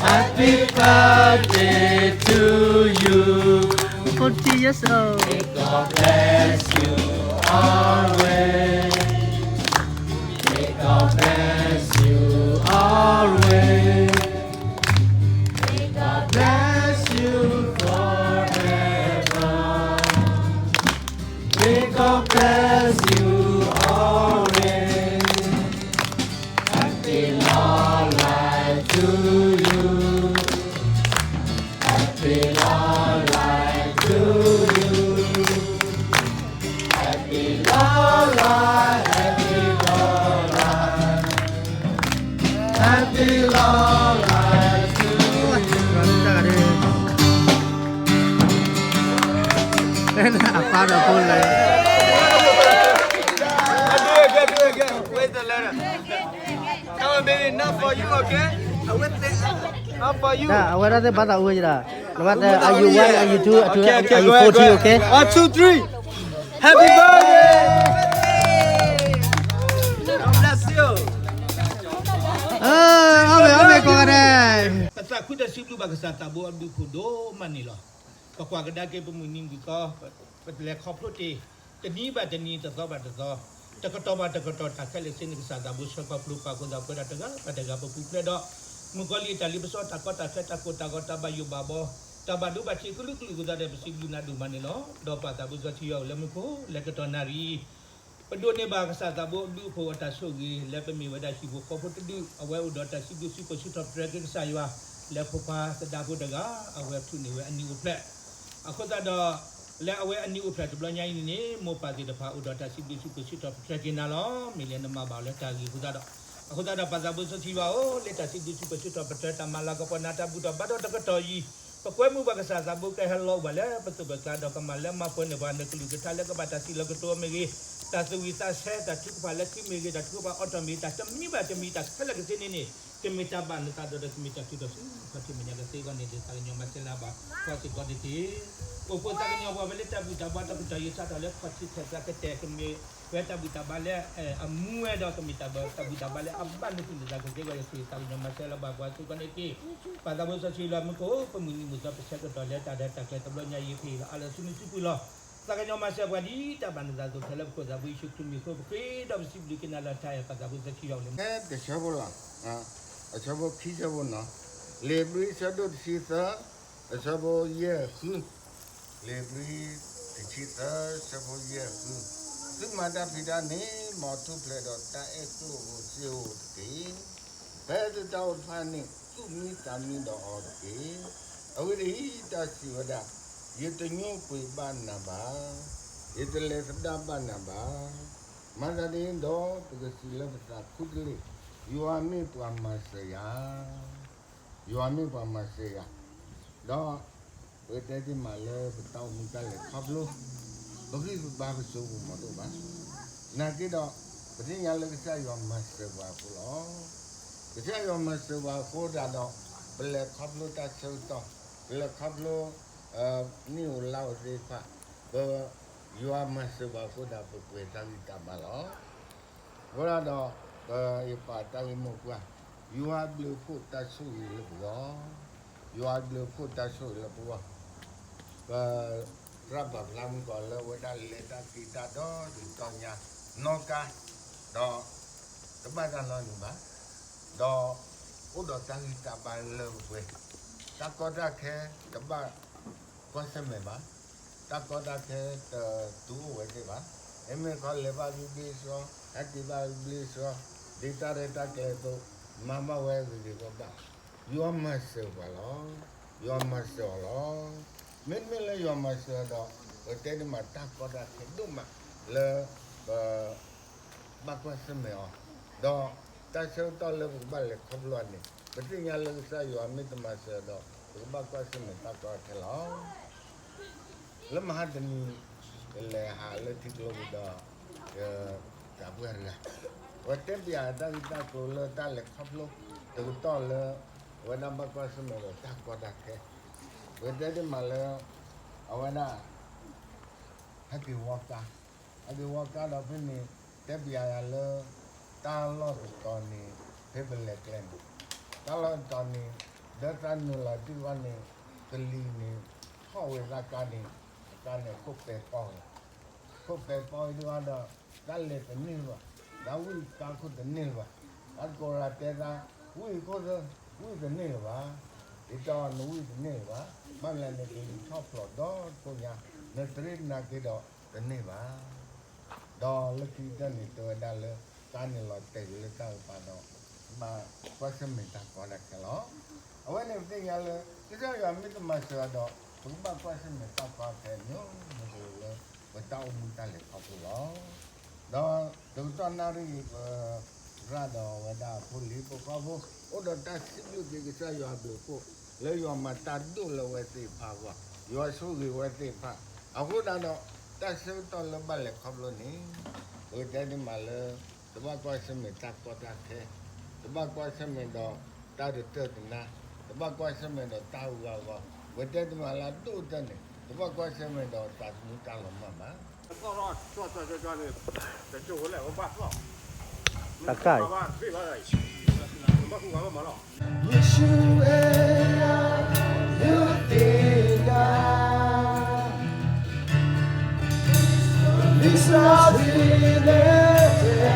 Happy birthday to you. Forty years old. May God bless you always. May God bless you always. May God bless you forever. May God bless you always. Happy long life to you. Happy long life to you. Happy long life, happy long life. Happy long life to you. အပၢ်ဒီးဖိလဲၣ် Come on, baby, not for you, okay? Not for you. အဝဲဒၣ်သ့ၣ်ဘၣ်သးအိၣ်ဝဲယၤ, နဘၣ်တဲ are you one, are you two, are you forty, okay? One, two, three. Happy birthday. God bless you. အီၣ်မ့ၤ အီၣ်မ့ၤကိးဂၤဒဲး. ပသးခုတၢ်စံးဘျုးဘၣ်ကစၢ်သးဘိအဘျုးအဖှိၣ်ဒိၣ်မးန့ၣ်လီၤ. ပကွၢ်ကဒါက့ၤ ပမုၢ်နံၤမုၢ်သီ, ပလဲၤခီဖျိတ့ၢ် တနံၤဘၣ်တနံၤ တသီဘၣ်တသီ, တကတီၢ်ဘၣ်တကတီၢ် တၢ်ခဲလၢာ်စ့န့ၣ် ကစၢ်သးဘိဆှၢခီဖျိပှၤအဃိသတး ပဝဲဒၣ်တဂၤဘၣ်တဂၤ ပပူၤဖျဲးဒီး မုၣ်ကီၤလံၢ်အတၢ်လ့ပစီ တၢ်ကီတၢ်ခဲ တၢ်ကိၢ်တၢ်ဂီၤ တၢ်ဘၣ်ယိၣ်ဘၣ်ဘီ, တၢ်ဘၣ်ဒိဘၣ်ထံးကလုာ်ကလုာ်အဃိသတး ပစံးဘျုးနၤဒိၣ်မးန့ၣ်လီၤ. ဒီးပၢ်သးဘိစီဆှံယွၤအိၣ်လၢမူခိၣ် လဲၤကတီၢ်နၣ်ရံၣ် ပဒိးန့ၢ်ဘၣ်ကစၢ်သးဘိအဘျုးအဖှိၣ်အတၢ်ဆိၣ်ဂ့ၤ လၢပမ့ၢ်ဝဲဒၣ်ဟံၣ်ဖိဃီဖိတဒူၣ် အဝဲအိၣ်ဒီးတၢ်စံးဘျုးစံးဖှိၣ်ဆၢထီၣ်ပတြၢၤက့ၤကစၢ်ယွၤ လၢဖိခွါသဒါဖိတဂၤ အဝဲထုးန့ၢ်ဝဲအနံၣ်အိၣ်ဖျဲၣ် အဃိသတးဒီး လၢအဝဲအနံၣ်အိၣ်ဖျဲၣ်တဘျီညါအံၤန့ၣ်န့ၣ် မိၢ်ပၢ်သ့ၣ်တဖၣ်အိၣ်ဒီးတၢ်စံးဘျုးစံးဖှိၣ်ဆၢထီၣ်ပတြၢၤက့ၤနၤလီၤ. မ့ၢ်လၢနမၤဘၣ်အီၤလၢတၢ်ဂ့ၤအဃိသတးဒီး အဃိသတးဒီး ပၢ်သးဘိစီဆှံယွၤဧၢ, လၢတၢ်စံးဘျုးစံးဖှိၣ်ဆၢထီၣ်ပတြၢၤတၢ်မၤလၤကပီၤနၤတၢ်ဘူၣ်ထီၣ်ဘါထီၣ်တကတီၢ်အံၤ ပကွဲမုာ်ဘၣ်ကစၢ်သးဘိကဟဲလီၤအိၣ်ဘၣ်လၢပသူၣ်ပကျါဒီးကမၤလၢမၤပှဲၤန့ၢ်ပှၤနကလုၢ်ကထါလၢကဘၣ်တၢ်စံးလီၤကတိၤမ့ၢ်ဂ့ၤ, တၢ်သူၣ်ဝံၣ်သးဆၢ တၢ်ထုကဖၣ်လၢခံမ့ၢ်ဂ့ၤ, တၢ်ထုကဖၣ်အီၣ်တီၢ်မ့ၢ်ဂ့ၤ, တၢ်တမံၤဘၣ်တမံၤ တၢ်ခဲလၢာ်ကသ့န့ၣ်န့ၣ် ကမ့ၢ်တၢ်ဘၣ်နသးဒီး ကမ့ၢ်တၢ်ထုးထီၣ်ဆူခီၣ်ထံးမဲာ်ညါကသ့အဂီၢ်န့ၣ် လၢသးကညီၤမၤစၢၤလၢအဘၣ်ကွၢ်စ့ၢ်ကီးတက့ၢ်. အိၣ်ဖှိၣ်သးကညီၤပှၤဝဲလၢတၢ်ဘူၣ်တၢ်ဘါတကတီၢ်အံၤစးထီၣ်လၢခီၣ်ထံးထဲးသးကတဲာ် ကမ့ၢ်ဝဲတၢ်ဘူၣ်တၢ်ဘါလၢအမူဝဲဒီး ကမ့ၢ်တၢ်ဘူၣ်တၢ်ဘါလၢအဘၣ်နသုတၢ်ကသ့အဂီၢ် ယဃ့သးကညီၤမၤစၢၤလၢအဘၣ်ကွၢ်စ့ၢ်ကီးန့ၣ်တက့ၢ်. ပၢ်သးဘိစီဆှံယွၤမူခိၣ် ပမုၢ်နံၤမုၢ်သီပဆၢကတီၢ်လၢတၢ်ရဲၣ်တၢ်ကျဲၤတဘျီညါအံၤ ဖဲအံၤလီၤ အါလၢစုမုၢ်စုပူၤလီၤ. သးကညီၤမၤစၢၤပှၤဒ်တၢ်ဘၣ်နသးအသိး ထဲလၢပခိၣ်သးဘိယ့ၣ်ၡူးခရံာ်မံၤအဃိ ပဃ့ဒီးပစံးဘျုးက့ၤနၤလၢတၢ်အဲၣ်ပၢ်သးဘိစီဆှံယွၤအိၣ်လၢ ဖဲတဆၢဖိလီၤ, အဆၢဖိခံဆၢဖိနီၤ, လံာ်ဘြံၤဆၢဒိၣ်တဆံသၢ, အဆၢဖိယဲၢ်ဃု, လံာ်ဘြံၤတဆံသၢ ဆၢဖိယဲၢ်ဃု, သုမၤတၢ်ဖံးတၢ်မၤန့ၣ် မ်ထူၣ်ဖျဲးဒီးတၢ်အဲၣ်ကျိၣ်ဧိၤစ့ဧိၤတက့ၢ်. ပှၤသုတၢ်အိၣ်တဖၣ်န့ၣ် သူၣ်မံသးမံဒီးအီၤတက့ၢ်. အဂ့ၢ်ဒ်အံၤ, တၢ်စံးဝဲဒၣ်, ယတညိကွံာ်ဘၣ်နၤဘၣ်, ယတလဲၤသဒၣ်ဘၣ်နၤဘၣ်. မၤသးဒ်န့ၣ်ဒီး ပကစံးလၢပသးခူတလ့ၢ်, ယွၤမ့ၢ်ပှၤမၤစၢၤယၤ, ယွၤမ့ၢ်ပှၤမၤစၢၤယၤ, ဒီး ပတဲတ့ၢ်မးလၢပတၢ်အိၣ်မူတၢ်လဲၤခီဖျိ, ပဂံၢ်ပဘါပစိၤပမီၤတအိၣ်ဘၣ်. နာ်က့ဒီး ပသ့ၣ်ညါလၢကစၢ်ယွၤမၤစၢၤပှၤအဃိလီၤ. ကစၢ်ယွၤမၤစၢၤပှၤအဃိဒၣ်ဒီး ပလဲၤခီဖျိတၢ်ဆၢကတီၢ်, ပလဲၤခီဖျိ နံၣ်ဧိၤလါဧိၤသ့ၣ်တဖၣ်, ပ ယွၤမၤစၢၤပှၤအဃိဒီး ပပှဲၤတၢ်ဂံၢ်တၢ်ဘါလီၤ. အဃိဒီး ပယပာ်တၢ်ဂ့ၢ်မိၢ်ပှၢ်, ယွၤဘျုးဖှိၣ်တၢ်ဆိၣ်ဂ့ၤလၢပဂီၢ်, ယွၤဘျုးဖှိၣ်တၢ်ဆိၣ်ဂ့ၤလၢပဂီၢ်, ပသရၣ်ပာ်ဖျါမုၢ်ကီၤလၢအဝဲဒၣ်လဲၤတၢ်က့ၤတၢ်ဒီတနံၤဒီညါ, နီၣ်ကါ, ဒီး တဘၣ်တၢ်လီၤနုာ်ဘၣ်, ဒီး အိၣ်ဒီးတၢ်ဂံၢ်တၢ်ဘါလၢပှဲၤ, တၢ်ကီတၢ်ခဲတဘၣ်ကွၢ်ဆၢၣ်မဲာ်ဘၣ်, တၢ်ကီတၢ်ခဲတတူၢ်အိၣ်ဝဲသ့ၣ်ဘၣ်, မ့မ့ၢ်ခီလဲၤဘၣ်ဘျ့ဘျ့ဆှီ, ဟဲက့ၤဘၣ်ဘျ့ဆှီ, ဒ်တၢ်ရဲၣ်တၢ်ကျဲၤအသိး, မၤဘၣ်ဝဲဂ့ၤဂ့ၤဘၣ်ဘၣ်, ယွၤမၤစၢၤပှၤလီၤ, ယွၤမၤစၢၤအီၤလီၤ. မ့တမ့ၢ်လၢယွၤမၤစၢၤဒီး ပတဲန့ၣ်မးတၢ်ကီတၢ်ခဲဒိၣ်မးလၢ ပ ဘၣ်ကွၢ်ဆၢၣ်မဲာ်အီၤ, ဒီးတၢ်ဆၢကတီၢ်လၢပကဘၣ်လဲၤခီဖျိအီၤန့ၣ် ပသ့ၣ်ညါလၢကစၢ်ယွၤမ့ၢ်တမၤစၢၤဒီး ပကဘၣ်ကွၢ်ဆၢၣ်မဲာ်တၢ်ကီတၢ်ခဲလီၤ. လၢမဟါတနံၤ ယလဲၤဟးလၢထံကျိပူၤဒီး တၢ်ပှၢ်တဂၤ, အဝဲတဲပၠးတၢ်ဂ့ၢ်တၢ်ကျိၤလၢတၢ်လဲၤခီဖျိတကတီၢ်လၢ အဝဲဒၣ်ဘၣ်ကွၢ်ဆၢၣ်မဲာ်ဒီးတၢ်ကီတၢ်ခဲ, ပတဲဒ်မးလၢ အဝဲဒၣ် ဟဲက့ၤဝီကါ, ဟဲက့ၤဝီကါဒီးဖဲန့ၣ် တဲပၠးယၤလၢ တၢ်လီၢ်တတီၤန့ၣ် ဖဲပလဲၤကျဲန့ၣ်, တၢ်လီၢ်တတီၤန့ၣ် ဒီးသးနုာ်လီၤတုၤဘၣ်န့ၣ် ကလံၤန့ၣ် ထီၣ်ဝဲသးကါန့ၣ်, အကါန့ၣ်ခိၣ်ပဲပီၢ်ဝဲ, ခိၣ်ပဲပီၢ်ဝဲဒၣ်ဒီး တၢ်လဲၤတန့ၢ်ဘၣ်, ဒီးဝံၣ်ကါခိၣ်တန့ၢ်လၢၤဘၣ်. တၢ်ကိးရၤတဲသး, ဝံၣ်ခိၣ်, ဝံၣ်တန့ၢ်လၢၤဘၣ်, ဒ်သိးနဝံၣ်တန့ၢ်လၢၤဘၣ်, ဘၣ်မနုၤလဲၣ်န့ၣ် ကလံၤထီၣ်ဖျိးဒီတကိညါ, နတရ့နၤက့ၤဒီးတန့ၢ်ဘၣ်. ဒီးလၢခံကတၢၢ်န့ၣ် တဲဝဲဒၣ်လၢ ကါန့ၣ်လီၤတဲာ်လၢတၢ်အုၣ်ပာ်ဒီး ဘၣ်ကွၢ်ဆၢၣ်မဲာ်တၢ်ကီတၢ်ခဲလီၤ. အဝဲန့ၣ်ပသ့ၣ်ညါလၢ ကစၢ်ယွၤမ့ၢ်တမၤစၢၤဒီး ပကဘၣ်ကွၢ်ဆၢၣ်မဲာ်တၢ်ကီတၢ်ခဲ မ့ၢ်မ့ၢ်တလၢ ပတၢ်အိၣ်မူတၢ်လဲၤခီဖျိလီၤ. ဒီးတကတီၢ်နၣ်ရံၣ် ပ ရၤဒီးဝဲဒၣ်ဖိလံၤဖိဃီဖိ အိၣ်ဒီးတၢ်စံးဘျုးက့ၤကစၢ်ယွၤအဘျုးအဖှိၣ် လၢယွၤမၤတၢ်ဒိၣ်လၢအဝဲသ့ၣ်တဖၣ်အဂီၢ်, ယွၤဆိၣ်ဂ့ၤဝဲသ့ၣ်တဖၣ်, အဃိသတးဒီး တၢ်ဆၢကတီၢ်လၢဘၣ်လဲၤခီဖျိန့ၣ် ပကတဲဒ်မးလၢ တဘၣ်ကွၢ်ဆၢၣ်မဲာ်တၢ်ကီတၢ်ခဲ, တဘၣ်ကွၢ်ဆၢၣ်မဲာ်ဒီးတၢ်တတၢၢ်တနါ, တဘၣ်ကွၢ်ဆၢၣ်မဲာ်ဒီးတၢ်အဂီၢ်အဂီၢ်, ပကတဲဒ်မးလၢအဒိၣ်ကတၢၢ်န့ၣ် တဘၣ်ကွၢ်ဆၢၣ်မဲာ်ဒီးသးသမူတၢ်လီၤမၢ်ဘၣ်. သီၣ်ထီၣ်ကၠီကၠီကၠီန့ၣ် တကၠိဖိလဲၣ် ပဘၣ်သီၣ်, တခါအံၤ ဘၣ်ဃူဘၣ်မၤလီၤ. ယ့ၣ်ၡူးအဲၣ်ယၤ ယသ့ၣ်ညါ လံာ်စီဆှံန့ၣ်တဲဘၣ်ယၤ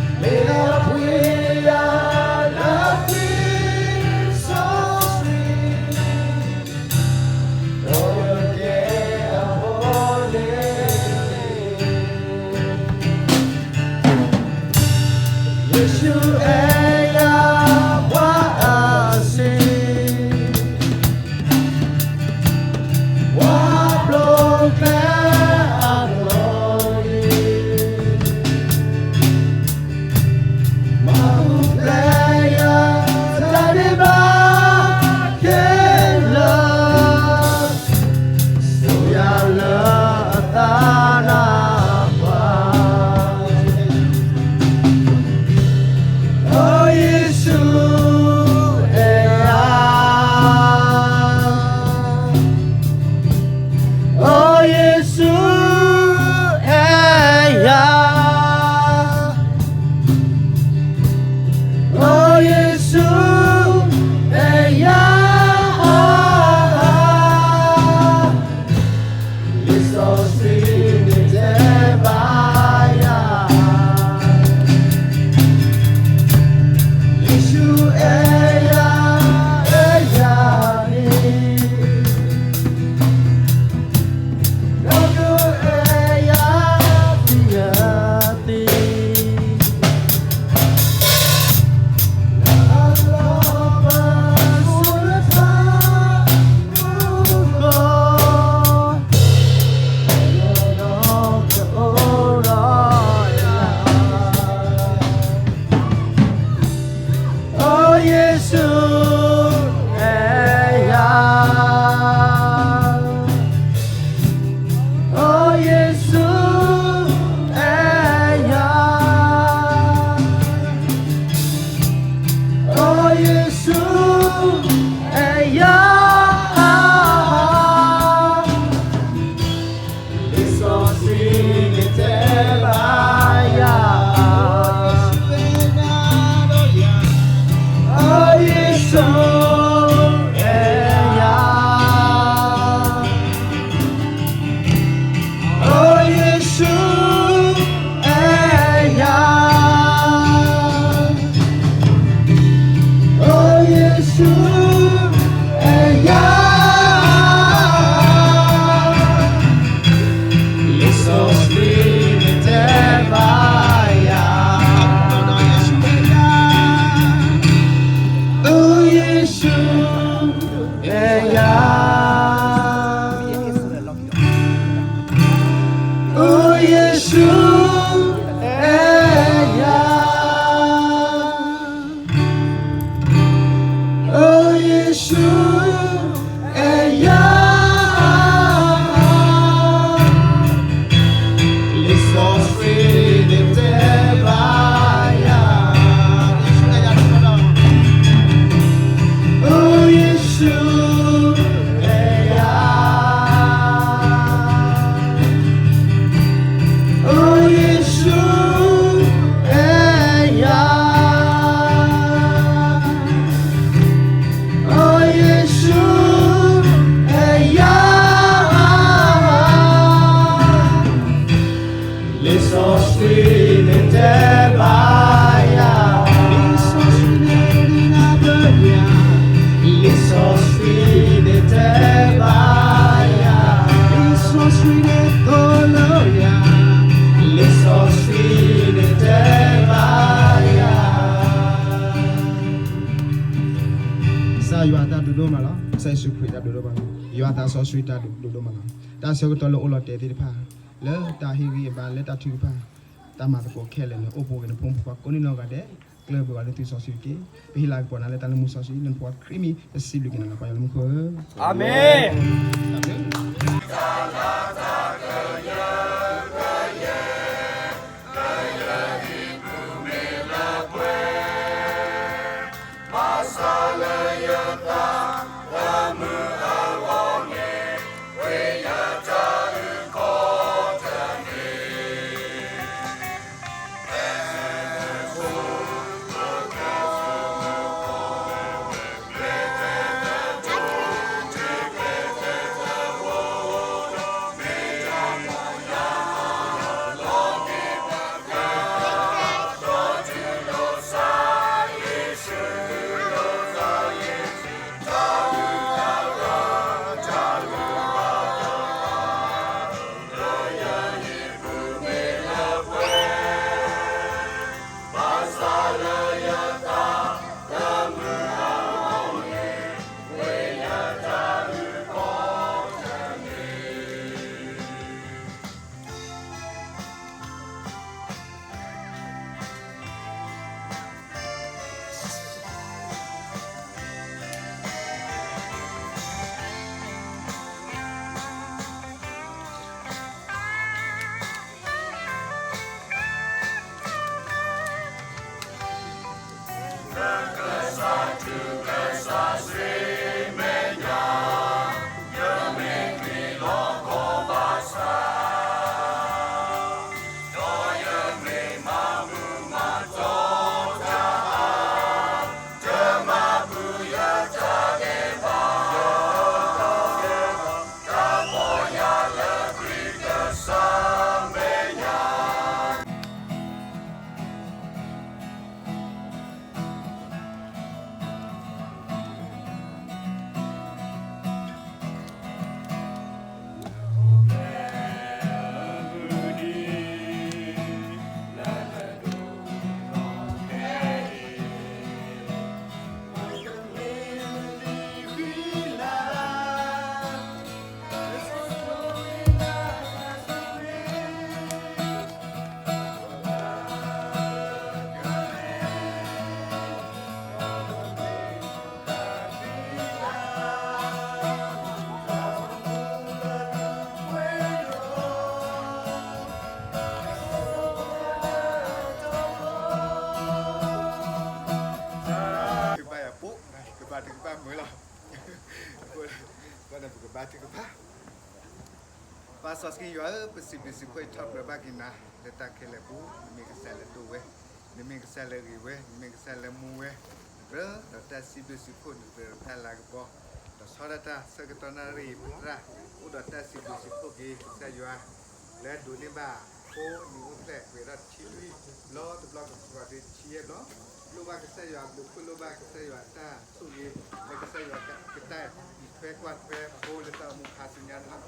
မ့ၢ်အပှ့ၤယၤလၢသံစီဆှံ ဒီးယကဲအဖိန့ၣ် ယ့ၣ်ၡူးအဲၣ်ယၤ ပှၤအစ့ ပှၤဖျိကျဲအလီၢ်အံၤ မၤပူၤဖျဲးယၤ တၢ်ဒဲးဘးခဲလၢာ် စိာ်ယၤလၢအသးနးပှၤ, ဒီး လံာ်စီဆှံန့ၣ်တဲဘၣ်ယၤ, လံာ်စီဆှံန့ၣ်တဲဘၣ်ယၤ, လံာ်စီဆှံန့ၣ်သိၣ်လိယၤ, လံာ်စီဆှံန့ၣ်တဲဘၣ်ယၤ. ကစၢ်ယွၤတၢ်ဒိၣ်ဒိၣ်မးလီၤ. ကစၢ်ယ့ၣ်ၡူးခရံာ်တၢ်ဒိၣ်ဒိၣ်မးလီၤ. ယွၤသးစီဆှံတၢ်ဒိၣ်ဒိၣ်မးလီၤ. တၢ်ဆၢကတီၢ်လၢအိၣ်လီၤတဲာ်သ့ၣ်တဖၣ်, လၢတၢ်ဟ့ၣ်ဂံၢ်ဟ့ၣ်ဘါ လၢတၢ်ထုကဖၣ်, တၢ်မၤသကိးခဲလၢာ်န့ၣ် အိၣ်ပူၤက့ၤနဖိမုၣ်ဖိခွါကိးနီၢ်ဂၤဒဲး, ကျၢၢ်ဘၢဝဲလၢသုစီဆှံတက့ၢ်. ပဟ့ၣ်လၤကပီၤနၤလၢတၢ်လၢမူစီဆှံ လၢနဖိခွါခရံာ်မံၤ ပစံးဘျုးက့ၤနၤလၢပှၤယွၤလၢမူခိၣ်ဧၢ. အၤမ့ၣ်. ကဘါယွၤဖိ, ကဘါထုကဖၣ်မုာ်လီၤ. အဃိန့ၣ် ပကဘါထုကဖၣ်. ပၢ်စီဆှံယွၤဧၢ, ပစံးဘျုးစံးဖှိၣ်ထီၣ်ပတြၢၤဘၣ်က့ၤနၤ လၢတၢ်ခဲလၢာ်အပူၤ, နမ့ၢ်ကစၢ်လၢအဒိၣ်ဝဲ, နမ့ၢ်ကစၢ်လၢအဂ့ၤဝဲ, နမ့ၢ်ကစၢ်လၢအမူဝဲ, နကြၢးဒီးတၢ်စံးဘျုးစံးဖှိၣ် နကြၢးဒီးတၢ်လၤကပီၤ, ဒီးဆီဒၣ်တၢ်ဆၢကတီၢ်နၣ်ရံၣ်အံၤ ပသရၣ် အိၣ်ဒီးတၢ်စံးဘျုးစံးဖှိၣ်က့ၤ ကစၢ်ယွၤ လၢဒိးန့ၢ်ဘၣ် ဖိအနံၣ်အိၣ်ဖျဲၣ် ပှဲၤထီၣ်တဆံလွံၢ် ဘျီတဘျီကပှၤကဆံယဲၢ်ဘျီ, လိၣ်ဘၣ်ကစၢ်ယွၤအဘျုးအဖှိၣ် လိၣ်ဘၣ်ကစၢ်ယွၤအတၢ်ဆိၣ်ဂ့ၤ, လၢကစၢ်ယွၤကတၢၢ်အံၤထွဲကွၢ်ထွဲဖိလၢတၢ်အိၣ်မူခါဆူညါတဖၣ်,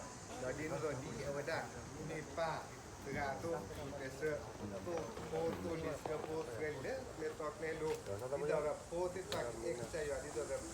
ဒီးဒ်န့ၣ်အသိးဒ်အဝဲဒၣ် မ့ၢ်ပၢ်တဂၤအသိးပူၤကျဲးစၢး သိၣ်ဖိသိၣ်လံၤဆှၢဖိဆှၢလံာ်လၢကျဲတီကျဲလိၤ, ဒ်သိးဒီးဖိသ့ၣ်တဖၣ်ကအဲၣ်ကစၢ်ယွၤ, ဒ်သိး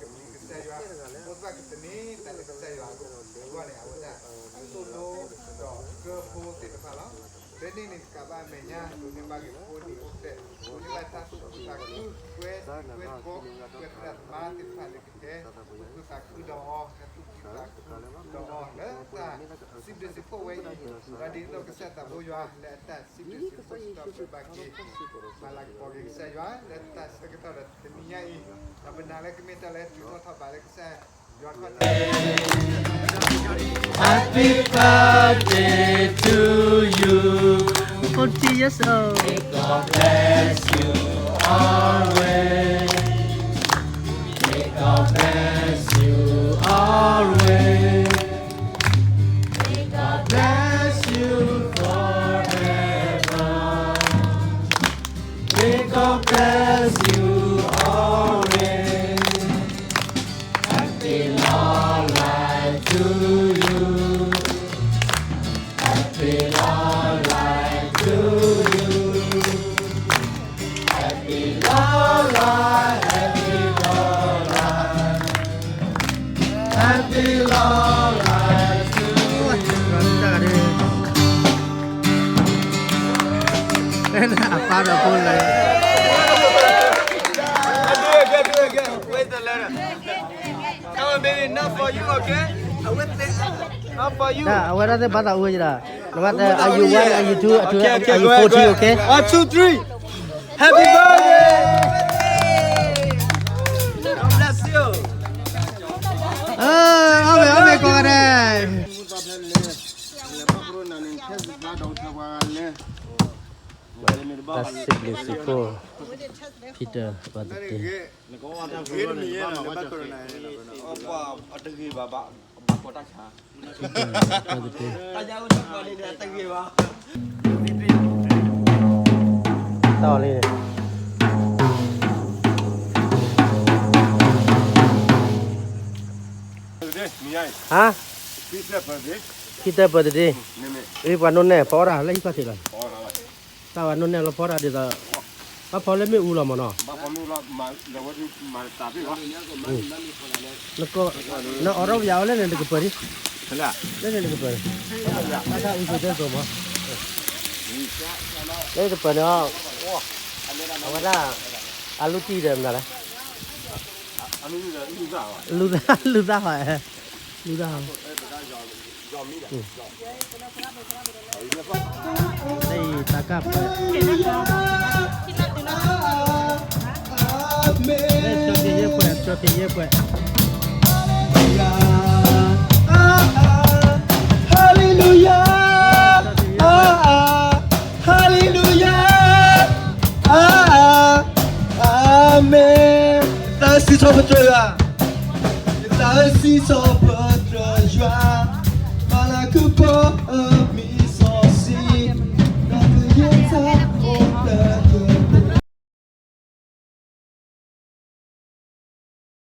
ဒီး ကပျံၤကစၢ်ယွၤ, ဖိသ့ၣ်တဖၣ်ကသန့ၤတၢ်လၢကစၢ်ယွၤအဂီၢ်န့ၣ် အဝဲဒၣ်သိၣ်လိဒီးဆှၢဖိသ့ၣ်တဖၣ်လီၤ. လၢန့ၣ်န့ၣ် တကးဘၣ်အမဲာ်ညါ ဒိးန့ၢ်ဘၣ်က့ၤဖိအနံၣ်အိၣ်ဖျဲၣ်, ဒိးန့ၢ်ဘၣ်တၢ်သူၣ်ခုသးခု ကွဲသံကွဲသကိး ကွဲသရၣ်သမါသ့ၣ်တဖၣ်လၢကဟဲ သူၣ်ခုသးခုဒီးအီၤ ဟဲသူၣ်ခုသးခုဒီးအီၤ လၢတၢ်စံးဘျုးစံးဖှိၣ်ဝဲအံၤ, ဒီးဒ်န့ၣ်အသိးကစၢ်သးဘိယွၤ လၢအတၢ်စံးဘျုးစံးဖှိၣ်စံးထီၣ်ပတြၢၤဘၣ်က့ၤ မၤလၤကပီၤက့ၤကစၢ်ယွၤ လၢတၢ်ဆၢကတီၢ်ဒီးတနံၤညါအံၤ, ဒီးပနာ်လၢကမ့ၢ်တၢ်လၢထုးထီၣ်ထီၣ်ဘးလၢကစၢ်ယွၤခီၣ်ထံး Happy birthday to you. Forty years old. May God bless you always. May God bless you always. May God bless you forever. God bless you always. Happy long life to you. Happy long life to you. Happy long life, happy long life. Happy long life to you. အပၢ်ဒီးဖိလဲၣ် Come on, baby, not for you, okay? Not for you. အဝဲဒၣ်သ့ၣ်ဘၣ်သးအိၣ်ဝဲဒၣ် နဘၣ်တဲ are you one, are you two, are you forty, okay? One, two, three. Happy birthday. God bless you. အီၣ်မ့ၢ်အီၣ်မ့ၢ်ကိးဂၤဒဲး တၢ်စံးဘျုးစံးဖှိၣ် Peter birthday. တဂ့ၤဘၣ်ဘၣ် ဘၣ်ကီတၢ်ဆါ Peter birthday. တၢ်အီၣ်လံန့ၣ် ဟါ Peter birthday. အ့ ပှၤနိၣ်နဲၣ် ဖီအီၣ်တၢ်လၢဟံၣ်ခီၣ်ထံးလီၤ. တၢ်ဝဲနိၣ်နဲၣ်လီၤဖီတၢ်ဒ်သိး ဘၣ်ဖီလၢမ့ၣ်အူလီၤမ့ၢ်နီၤ. နကီၢ် နအီၣ်ထီၣ်ပယီၤအီၤလၢန့ၣ်တကပၤဒံး လၢန့ၣ်တကပၤန့ၣ် တၢ်အူစိတဲစိမး လၢတကပၤန့ၣ် အဝဲဒၣ် အလူတံၢ်ဒီးမနုၤလဲၣ် လူသၣ် လူသၣ်ဟီ လူသၣ်ဟီ လၢအံၤတၢ်ကၢ်ပှဲၤ လၢကၠီက့ၤယဲၢ်ပှဲၤ ကၠီက့ၤယဲၢ်ပှဲၤ Hallelujah, hallelujah, amen. သးစံးထီၣ်ပတြၢၤယွၤ, သးစံးထီၣ်ပတြၢၤယွၤ.